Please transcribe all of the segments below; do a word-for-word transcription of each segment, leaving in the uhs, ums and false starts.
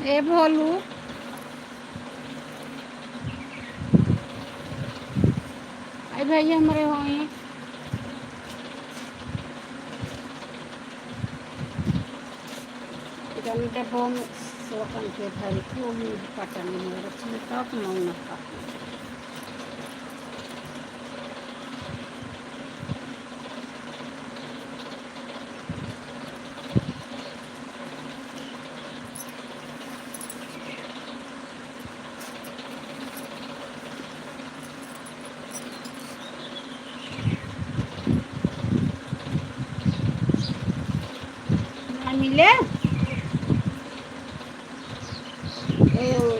ए भोलू, आई भैया हमरे होई। इधर डब्बों में सोकन के भरी थी, वो भी पटन में रखी, तब मौन का। ना मिले। ए, ओ।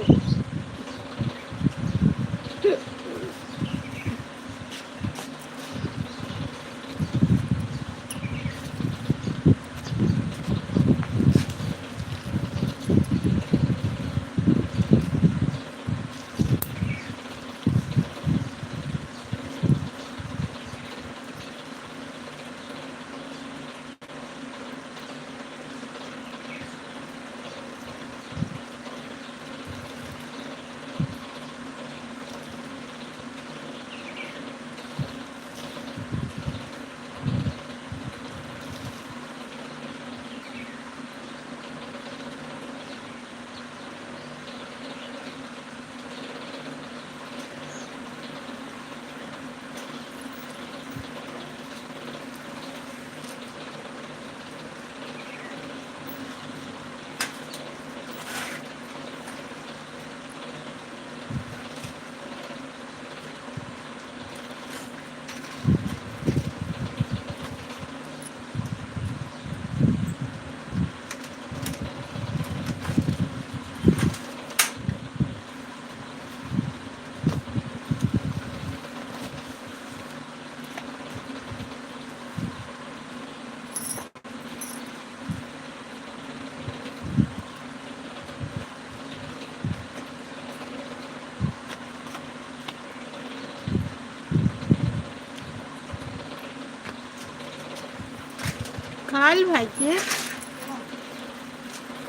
खाल भाई के,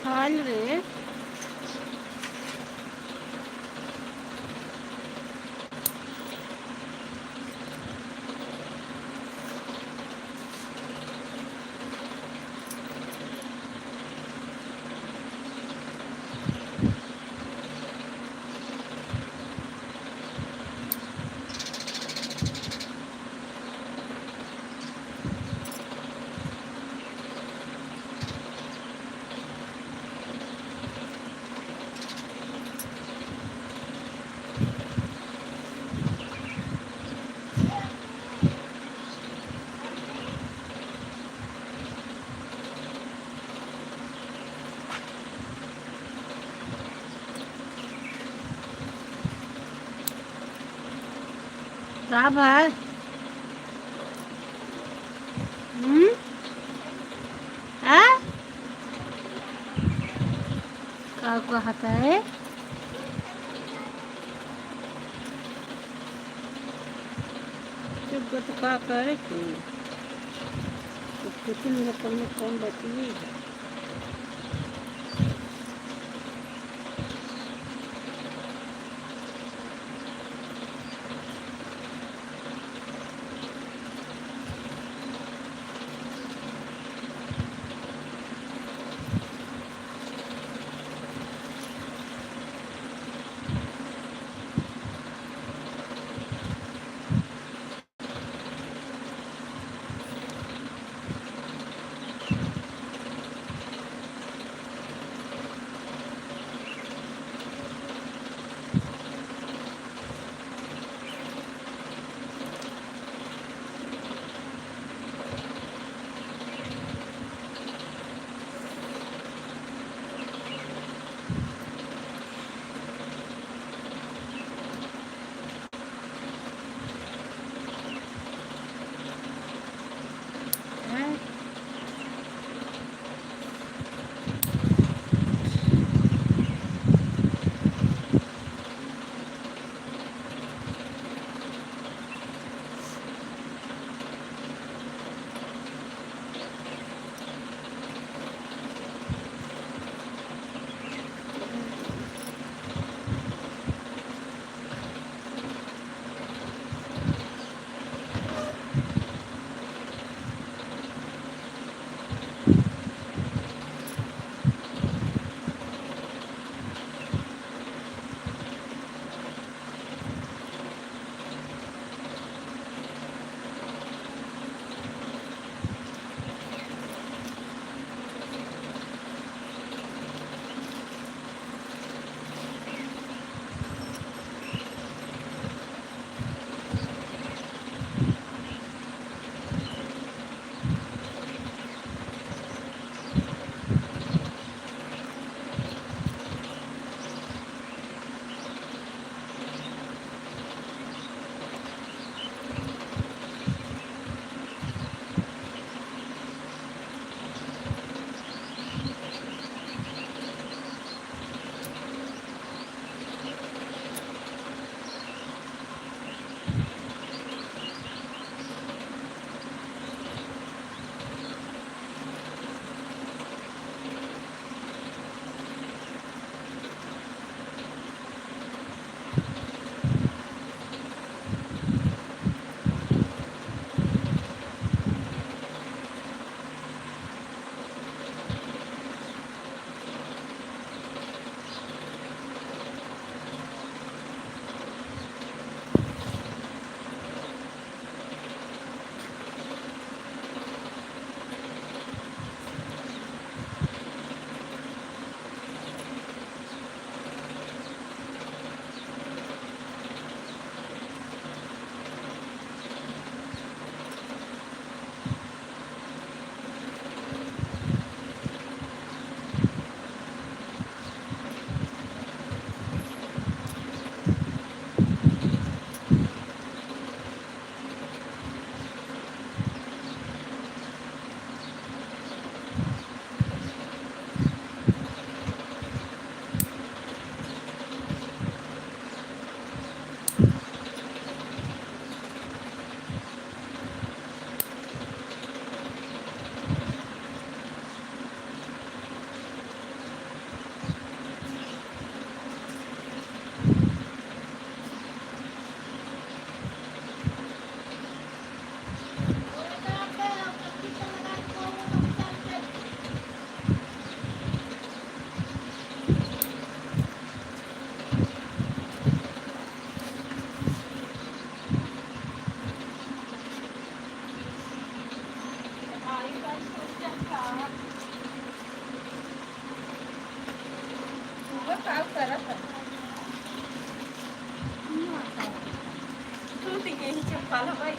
खाल रे। का भाई? हम्म? आ? का कहत है? चुप बा तो का करे के? तो किचन में कौन, कौन बची? टूट गई चप्पल भाई।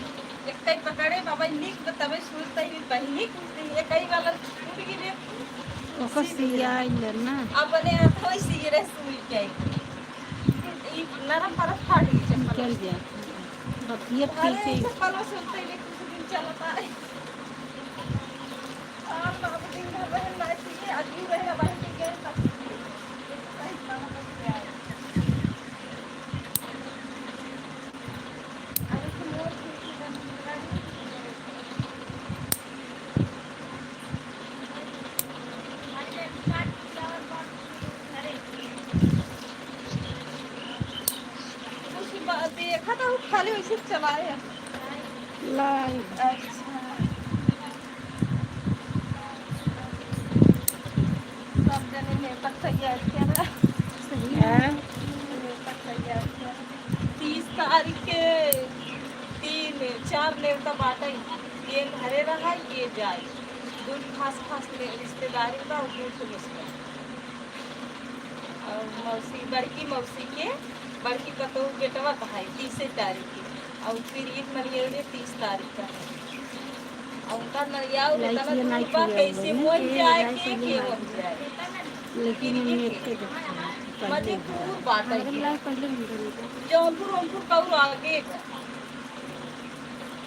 एक कई पकड़े बाबा, निक बतावे, सुनते ही बहिनी कुछ दिन, एक कई वाला टूट गई रे। ओकर सियाइल ना। अपने हाथ में सिगरे सुई के आई। ई नरम परत फाट गई चप्पल। निकल गया। बतिया अरे, पीछे। चप्पल में सुनते ही कुछ दिन चलता है। और बाबू दिन भर रहन लायक चाहिए, अजीब रहना बाहर के गए तब। कुछ बा-, देखा था, वो खाली वैसे चलाए हैं। लाइव। अच्छा। सब जने नेवता तैयार किया ना। सही है। नेवता तैयार किया। तीस तारीख के तीन, चार नेवता बाटे। ये घरे रहा, ये जाए। दू खास खास ने रिश्तेदारी बा, और दू ठो रिश्ता। और मौसी, बड़की मौसी के बड़की पतोह बेटवा कहाई तीसे तारीख के, और फिर एक मनियौरे तीस तारीख का है। और उनका नरिया और इतना लड़कियाँ दूर नहीं बा, किया कैसे हुआ, मन ये जाए, लड़की के, के नहीं मन जाए। लेकिन फिर हम ये एक के देखते हैं, मधेपुर बात है। हमारे लाइव पहले हम दोनों को। जौनपुर, जौनपुर का और आगे का।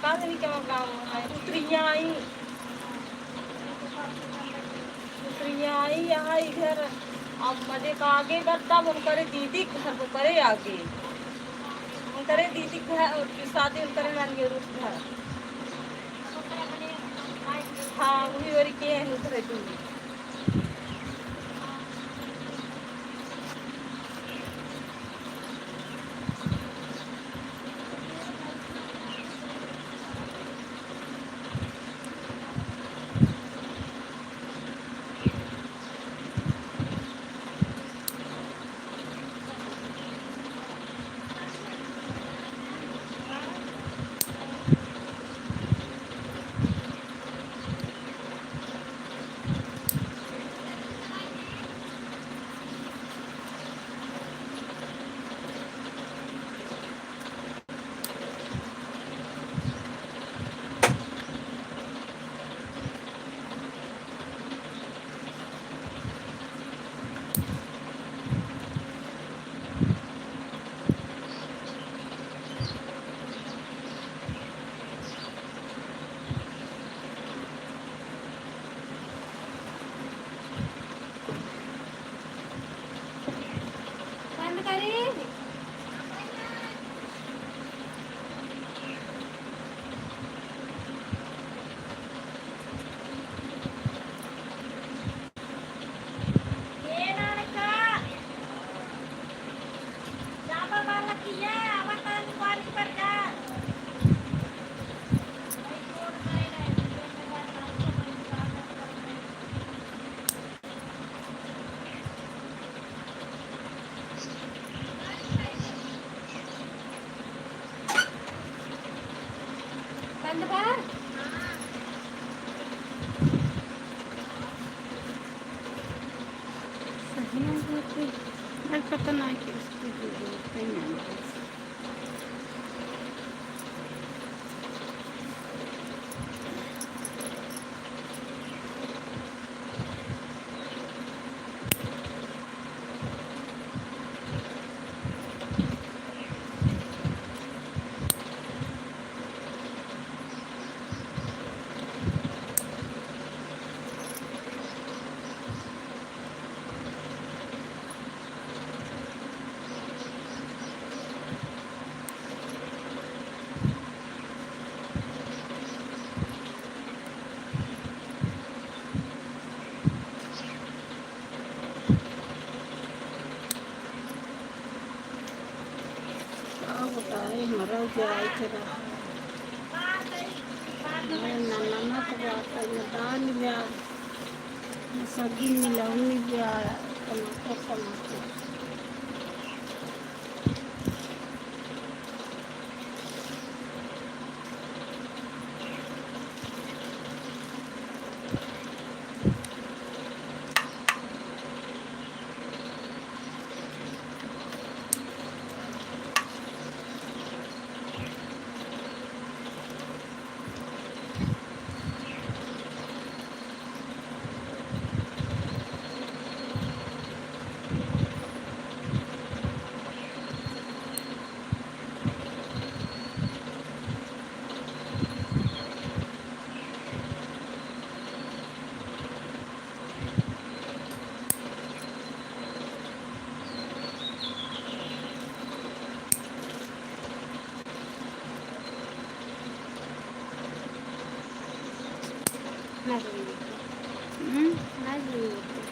का जानी क्या गाँव है, उतरिया आई। उतरिया आई यहाँ इधर, अब मजे का आगे बा, तब उनकरे दीदी के घर, उनकरे आगे, उनकरे दीदी के घर, शादी उनकरे नानी के रूप घर। हाँ, वही ओरी के हैं उधर दूर। बंद करी। बंद बा? सही में होते। भाई पता ना कि उसकी वीडियो कहीं आ गई। का बताए, मरल जाए के रहा। मैं ननद बात है, दाल में सब्जी मिलाऊंगी, टमाटर, टमाटर। हम्म, आज नहीं होता।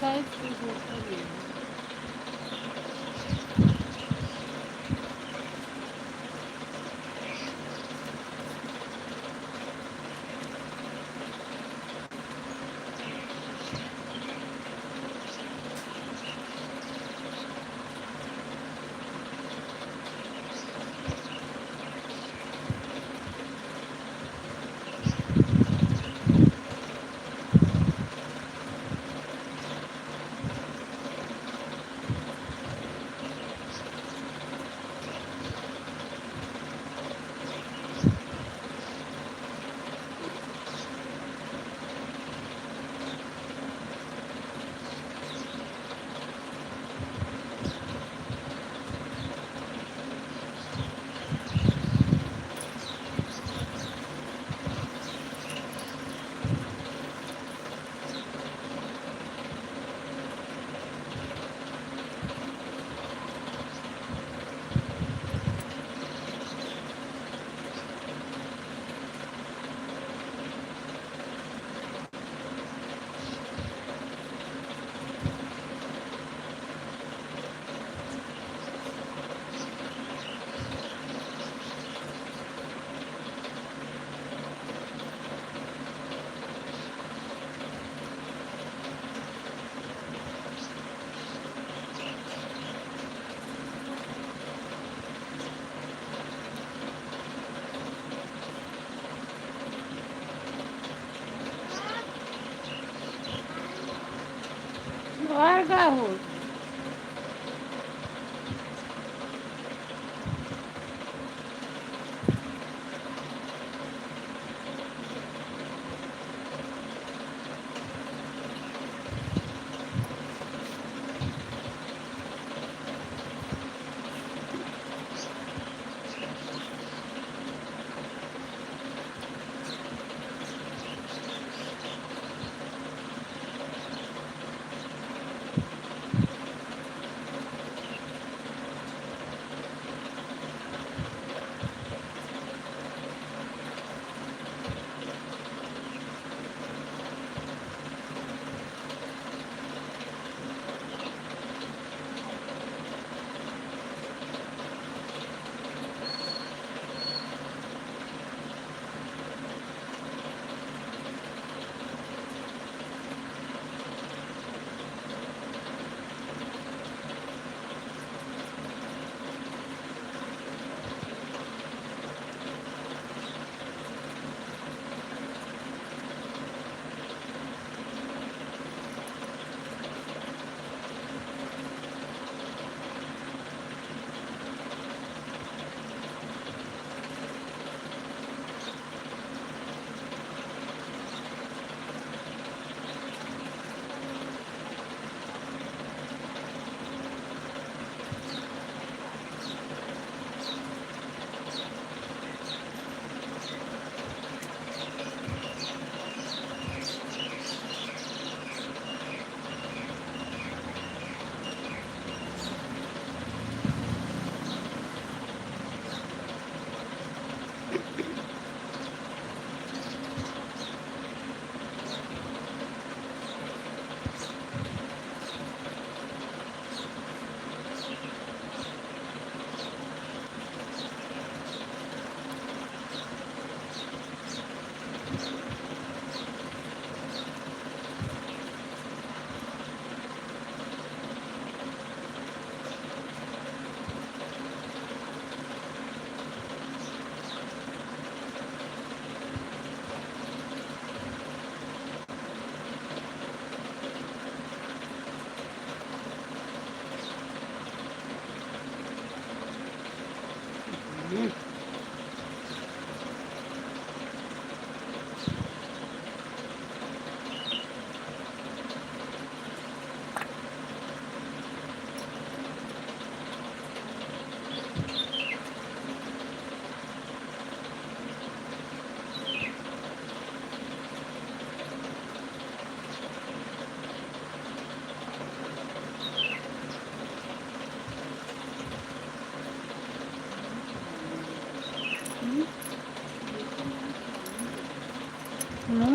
शायद कोई होता नहीं है। और का हो?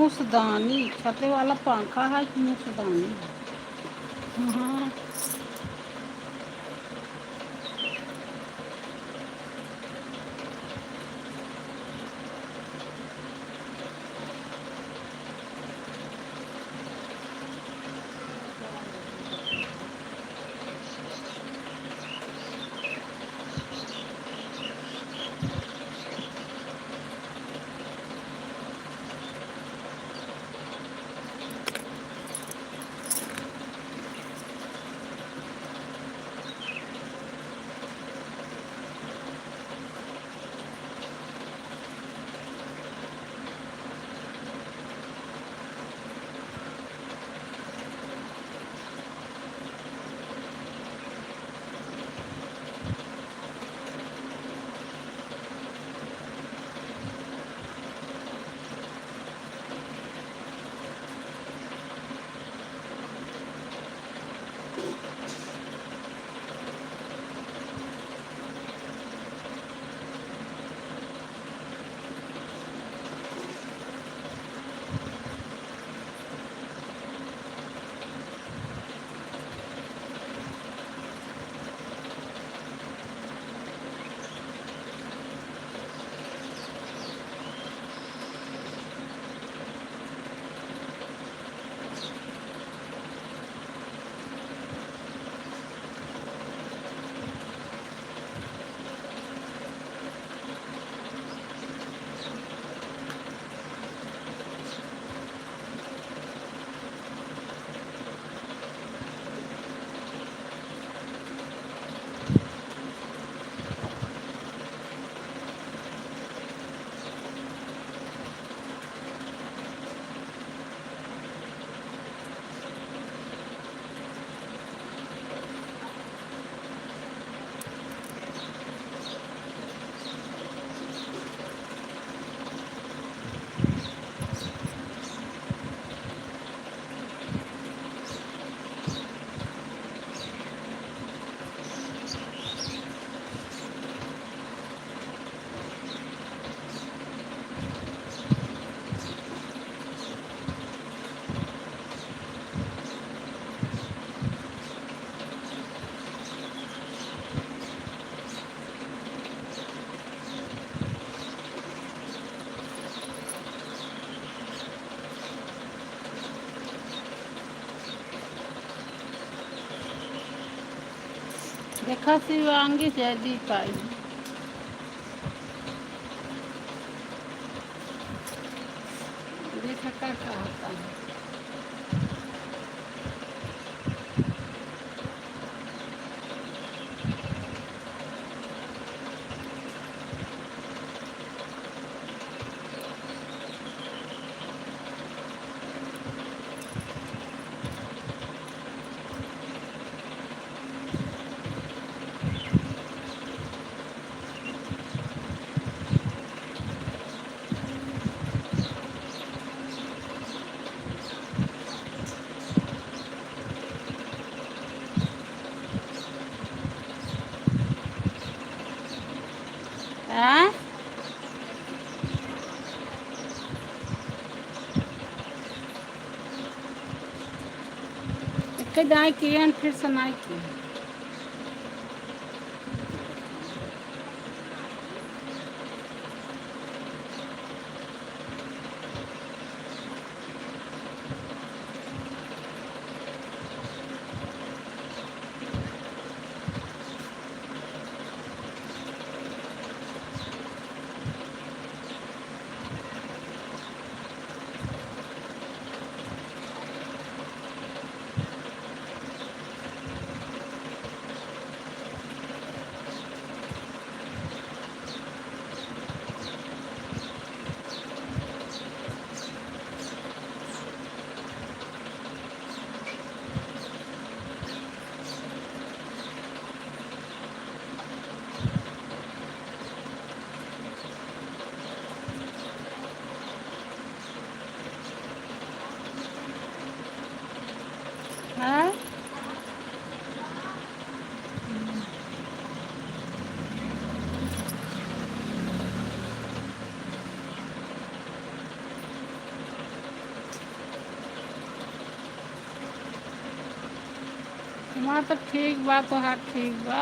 मूसदानी, छते वाला पंखा है कि मूसदानी है? देखा शिवांगी जय दी पाई। देखा का, का होता है। हाँ? एक दाई किहन, फिर से नाई किहन। हमार तो ठीक बा, तोहार ठीक बा?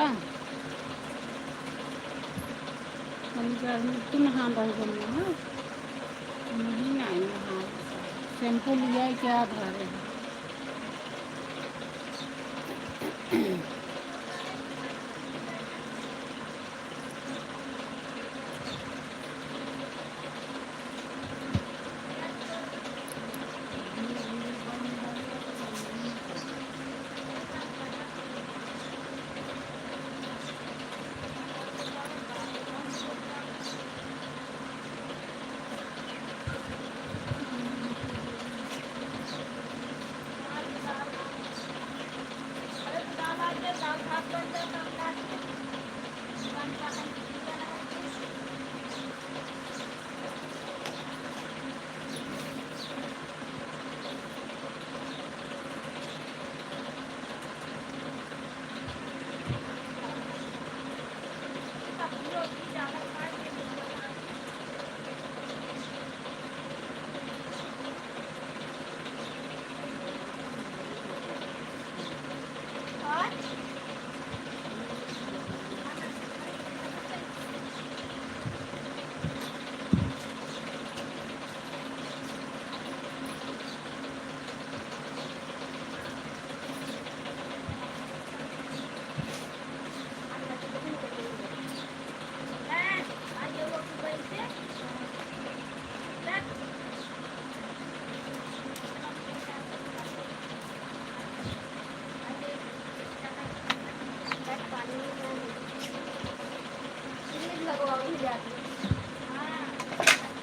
हम गर्मी तू नहा रही हो ना? नहीं, नहीं नहा। शैम्पू लिया है क्या धरे?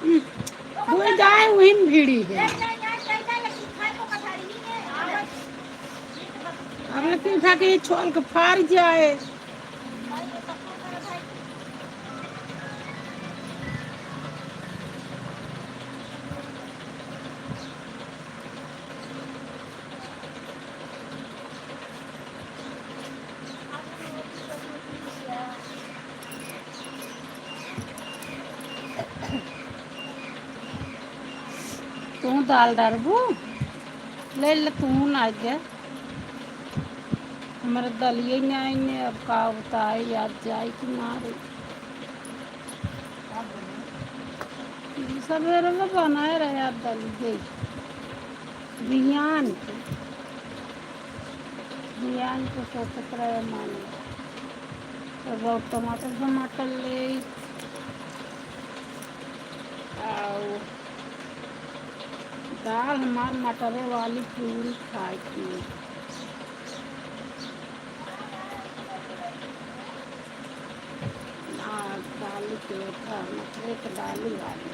हम्म, कोई जाए वहीं भीड़ी है। अब लेकिन उठा के ये छोल के फाड़ जाए। तू दाल डारबू? ले ले, तू ना दे। हमारे दलिए नहीं आएंगे, अब का बताए, याद जाए कि ना रे। सवेरे में बनाए रहे यार दलिए। बिहान के, बिहान के सोचत रहे मन। तब अब टमाटर, टमाटर ले, आओ दाल हमार मटरे वाली पूरी खाए की। हाँ, दाल के था, मटरे के दाल ही वाली।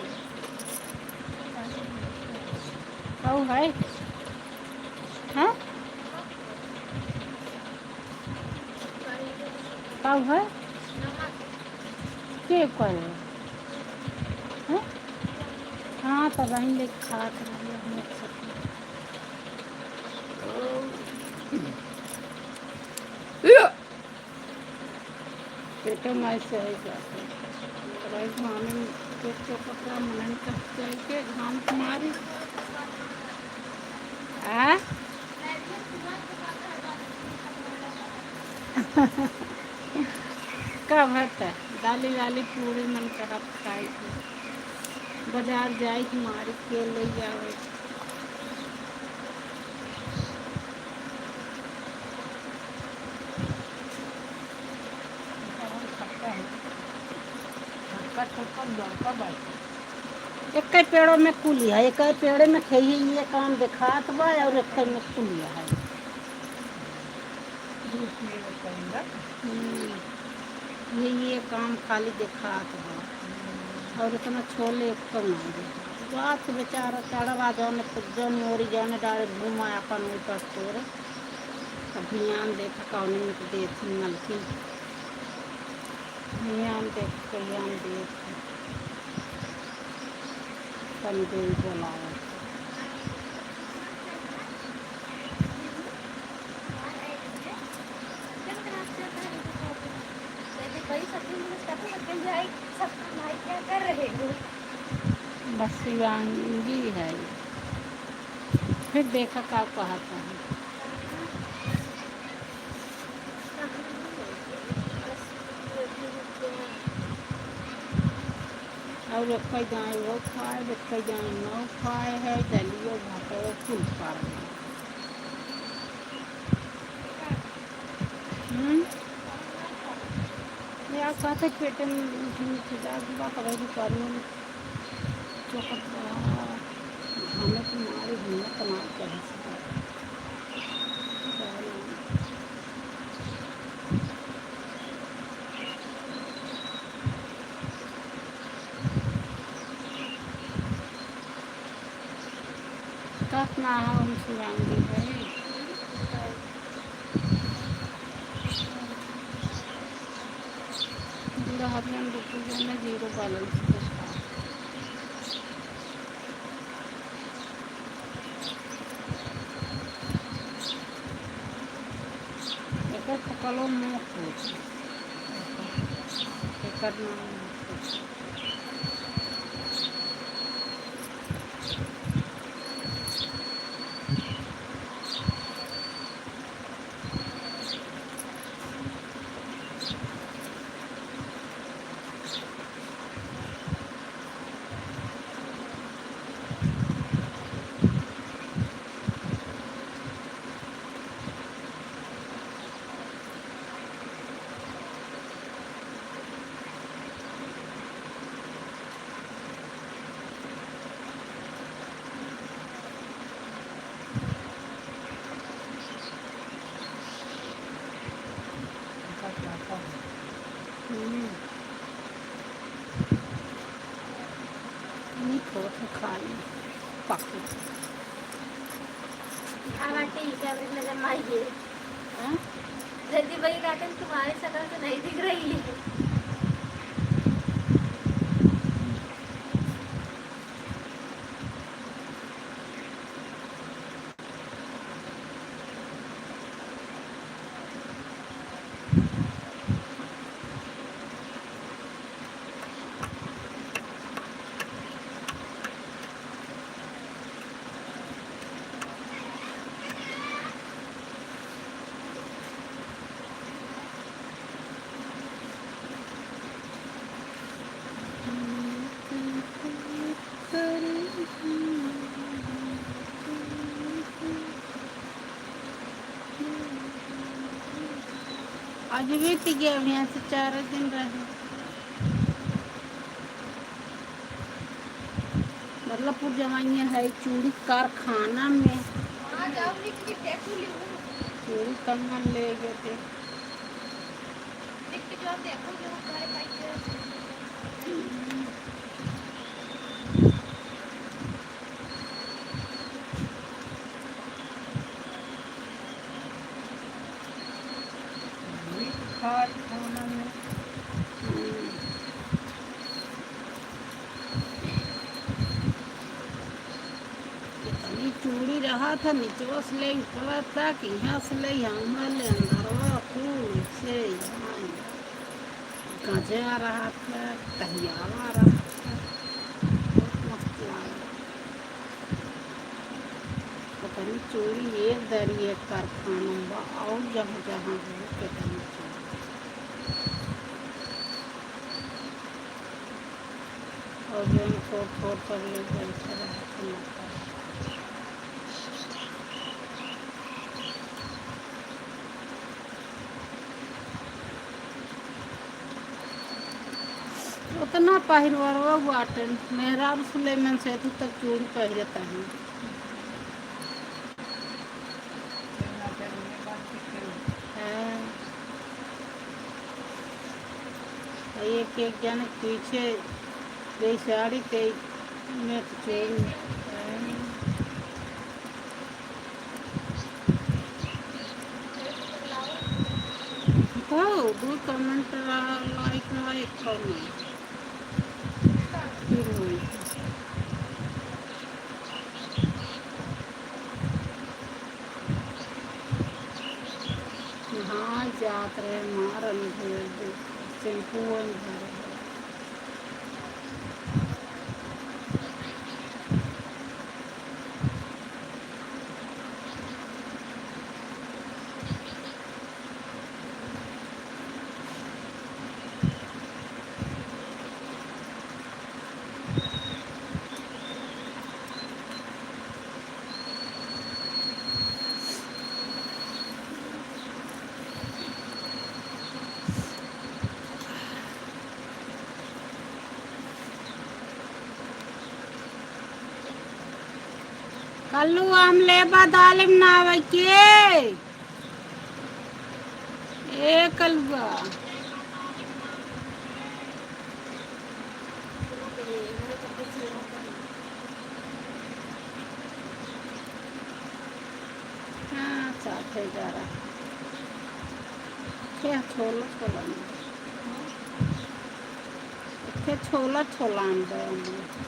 हऊ है? हाँ? का है? के करे? हैं? हाँ, तो बहन ले खात रही हम लोग सब। पेटो माई से है जाते। रही घाम में पेट के पकड़ा, मनन कस जाए के घाम मारी। आ? का भरता? दाली वाली पूरी मन करत खाए के। बाजार जाए के मारी के ले आवे। छोटका, छोटका, बड़का बाटे। एक्के पेड़ो में कुली है, एक्के पेड़े में खेही ये काम देखात बा और एक्के में कुली है। हम्म। ये, ये काम खाली देखात बा। और इतना छोले एक कम नहीं दे। बात बेचारा चढ़वा जौन, जौन ओरी जौन डारे घूमा अपन ऊपर तोरे। अब ध्यान देख कौन में देत मलकिन। ध्यान देख के ध्यान देख। तनी देर बोलावत। बस शिवांगी है। फिर देखा का कहत है। और एक जाए वो खाए, एक जाए नौ खाए है, दलियो भातो कुल खा रहे हैं। हम्म? या कहते पेट में मीठी मीठी दाल बा, कभी भी करू चोखट बा, हमें तो मारी हिम्मत ना करे से। कतना हम सुनाएंगे भाई। बुढ़ापे में देखो जाना जीरो बैलेंस के साथ। एकर पकलो मोट होत है। एकर नाम मोट होत है। हम्म। मीठ होत है खाली, पक। आ बाटे, ई कैमरे में नजर मारिए। हाँ? जल्दी वही काटन, तुम्हारी शकल तो नहीं दिख रही है। आज बीत गया, यहाँ से चार दिन रहे। बदलापुर जवाइयाँ है चूड़ी कारखाना में। हाँ, जाओ, लिख के देखो, लिखो। चूड़ी कंगन ले गए थे। लिख के जो आप देखो, जो हमारे पास है। मीठ खात खाना में। हम्म। इतनी चूड़ी रहा था, निचवा से ले ऊपरा तक, यहाँ से ले यहाँ ले, अंदरवा खूब से यहाँ। गजरा रहा था, तहियावा रहा था, बहुत मस्त लागल। पता नहीं चोरी एक दरी एक कारखाना में बा, और जहाँ जहाँ हो, पता नहीं चोरी। और जो है, थोड़ थोड़ कर ले, बैठे रहे, तो मतलब। उतना पहिरवरवा बाटे, मेहरारू सुलेमान सेतु तक चूड़ी पहिरत है। हाँ। एक एक जन पीछे दे साड़ी ते में तो चूड़ी। हाँ। तो दो कमेंट रहा, लाइक रहा, एक कमेंट। फिर वही। हाँ, जात रहे मारन भेज दे, शैम्पू वही भरे। कल्लू आम लेबा दालिम ना आवे के। ए कलुआ। हाँ, साथे जा रहा। क्या छोला, छोला में? क्या छोला, छोला में दे हमें?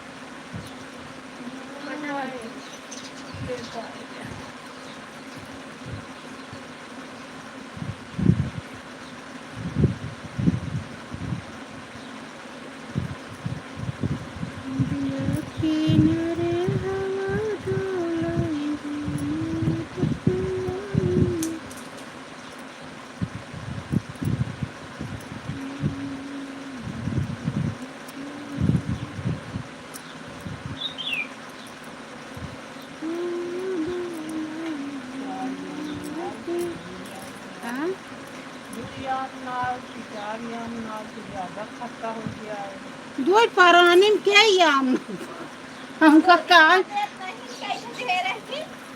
हाँ? दुई आम ना, कि चार आम ना, कि ज्यादा खट्टा हो गया है। दुई परानी में के आम? हमका का?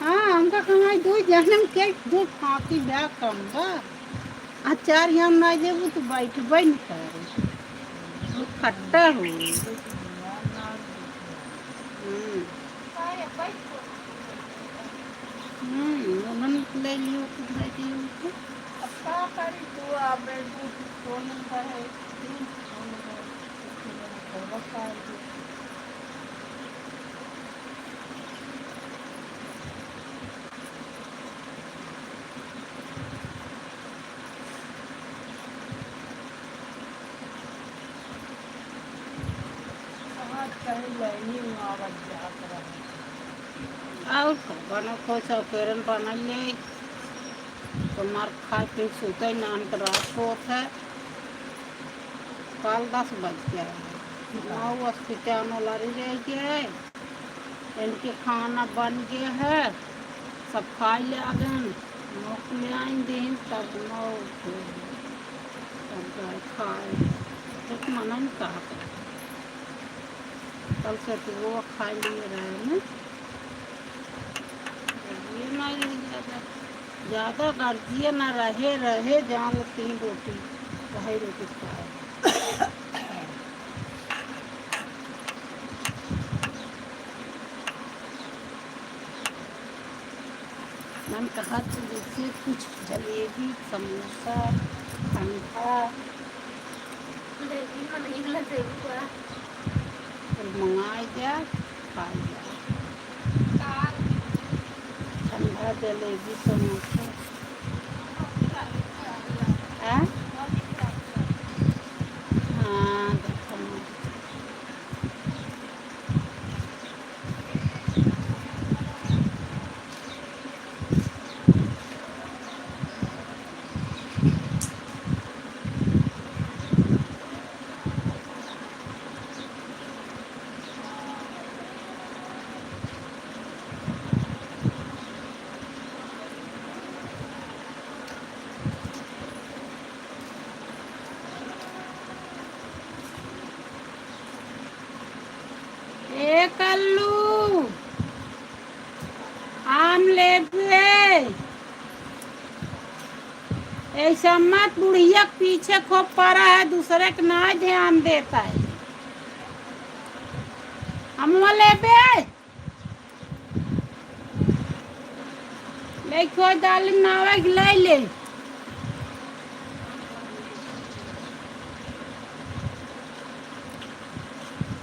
हाँ, हमका कहाँ दुई जन्म के दुई फांकी बा कम बा। आ चार आम ना लेबू तो बैठबे न करे। वो खट्टा हो। हम्म। हम्म, उन्हन ले लियो, कुछ दे दियो उनको। अब का करी, तू आ, बेबू, फोन नंबर है, फोन नंबर, फोन नंबर, फोन नंबर। आज कहीं लाइनिंग आवत जात रहे। और का, बनो कुछ अकेरन बनल ले, तो मार खा पी सुते नान के रात होत है। काल दस बज गया है, नौ अस्थित्यानो लड़ी रह गया है। इनके खाना बन गया है, सब खाई ले आ गए, नोक ले आइन दिन, तब नौ उठे, तब गए खाए। एक मना नहीं कहा था। कल से तो वो खाए लिए रहे ना, ये नहीं रह गया था। ज्यादा गर्जिए ना रहे, रहे जान तीन रोटी, ढाई रोटी खाए। मन कहा तो जैसे कुछ जलेबी, समोसा, ठंडा। जलेबी मन ही ना जरूर बा। और मंगाए जा, खाए जा। ठंडा जलेबी, समोसा। हाँ? हाँ, देखो ना। ए कल्लू, आम लेबे? ऐसा मत, बुढ़िया के पीछे खूब पड़ा है, दूसरे के ना ध्यान देता है। हम लेबे? लेके दाल नावे के ले ले।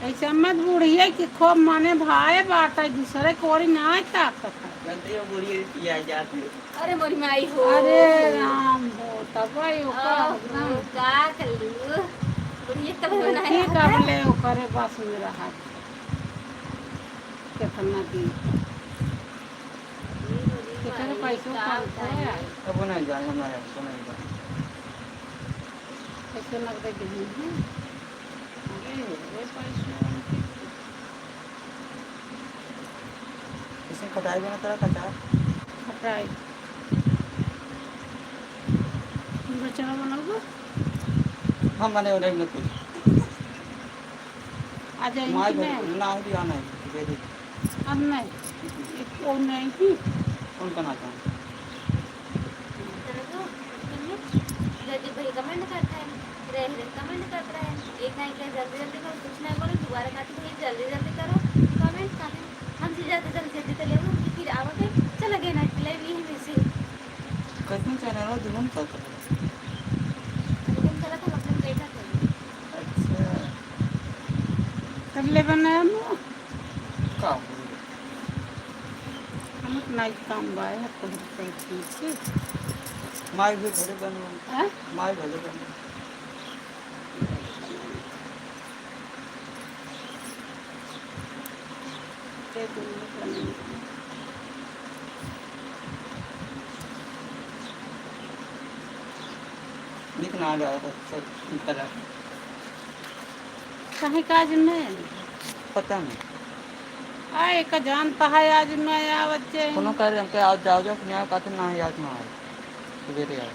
ऐसे मत बुढ़िया कि खूब मने भाए बाटे, दूसरे कोरी ना ताकत है। जानते हो बुढ़िया पिया जाते। अरे मोरी माई हो। अरे राम हो, तब ओकर आह, एकदम का कल्लू? बुढ़िया तब देखी बनाए कब ले ओकरे बस में रहा। केतना दिन। केकरे पैसो कम है। अब वो नहीं जाए, हम नहीं, हमको नहीं जाए। कैसे नगदे गिरनी है? अरे, ये पैसे उनके। इसमें खटाई बना तरह का अचार? खटाई। बचना बनाऊंगा? हम मने उन्हें मत कुछ। आ जाएंगी माय मैं। बोल, ना हो भी आना है, दे दे। अब नहीं। एक और नहीं। कौन का नाता है? चलो तो, जल्दी भाई comment करता है, रह रहे comment करता है। एक ना एक जल्दी जल्दी करो, कुछ नहीं बोलो, दोबारा काटी भाई, जल्दी जल्दी करो comment, काफी हमसे ज्यादा जल्दी जल्दी कर लेबो, कि फिर आवा के चला गया ना, live यही में से। कैसन channel है, दुल्हन का? दुल्हन चला था, मतलब, बेटा था। अच्छा। कर ले बनाया ना। का बोल रहे? हम अपना ही काम बाय, तो हम करती थी। माई भी घरे बनो। हाँ? माई भले बनो। निक ना आ रहा है, सब निकल आ। काहे का आज में? पता नहीं। आ, एक जानता है आज में आया बच्चे। कोनो कह रहे हैं कि आज जाओ, जाओ, नहीं आओ, कहते ना, आज ना आए। सवेरे आए।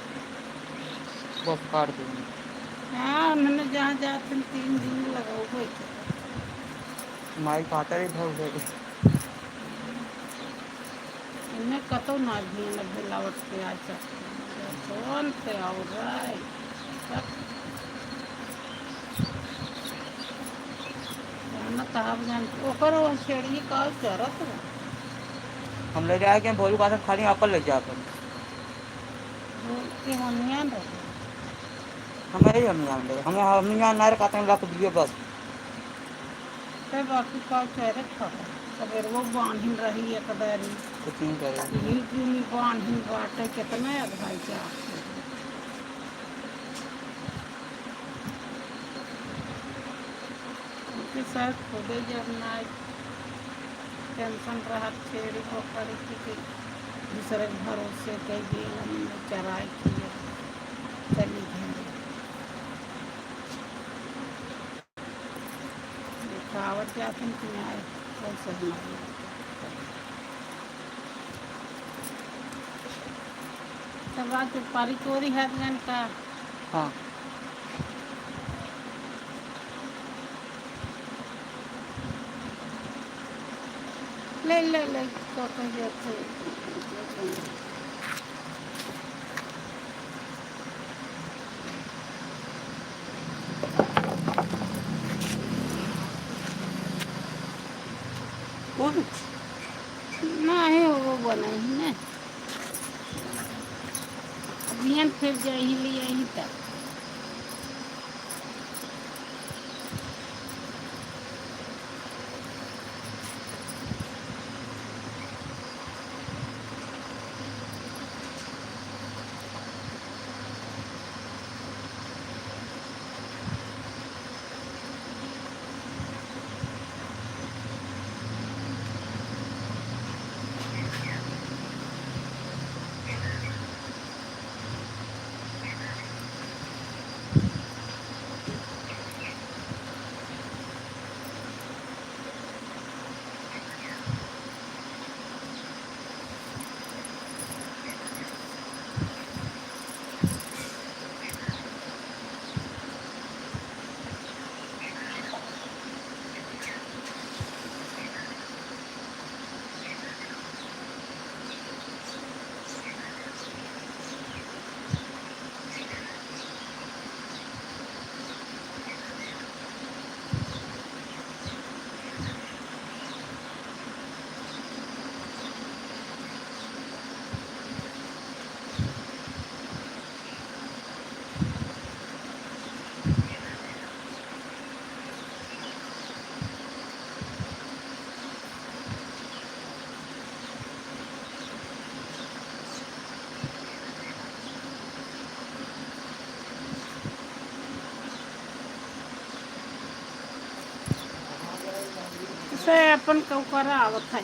बस काट देंगे। हाँ, उन्होंने जहाँ जाते हैं, तीन दिन लगाओ, कोई तो। माई खाता रही था उधर। इन्हें कतौ ना भी न भेलावट के आ सकते। कौन से और रहे? जानत हब जान, ओकर वो छेड़िए का चरत बा। हम ले जाए के भोलू का खाली अपन ले जाए अपन। वो के हमियान रहे। हमें ही हमियान रहे, हमें हमियान ना रहे, कहते हैं रख दिए बस। ते बाकी का चरत खा, सवेरवा बांधिन रही एक दारी। कुछ नहीं करे। हिल जुल बांधिन बाटे, कितना अघाई जा। उनके साथ खुदे जब ना tension रहत, छेड़ी को करी कि, कि दूसरे के भरोसे कई दिन हमने चराई की चली गई। देखावत जात हैं कि नहीं, कोई सही नहीं। तब आज पारी चोरी है तो का? हाँ। ले, ले, ले, तो कहिए थे। कौन? ना है, वो बना ही ना। अभियान फिर जाही, ले आही तब। से अपन कौकरा आवत है।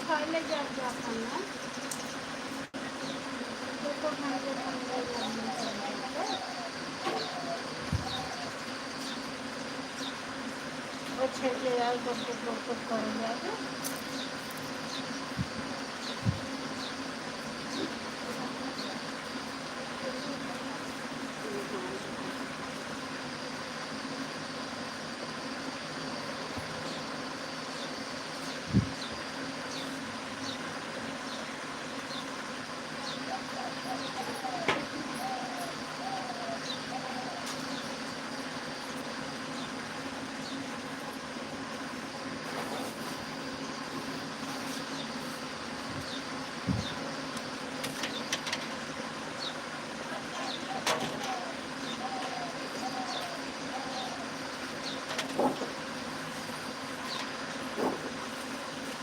खाए ले जा, जा खाना। देखो, खाना देखो, खाना देखो। अच्छा, ये यार, बस, बस, बस, बस, कर लिया तो।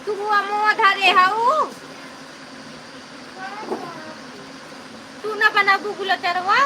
तू हुआ मुँह धरे हऊ, तू न बना गुगुल चरवा।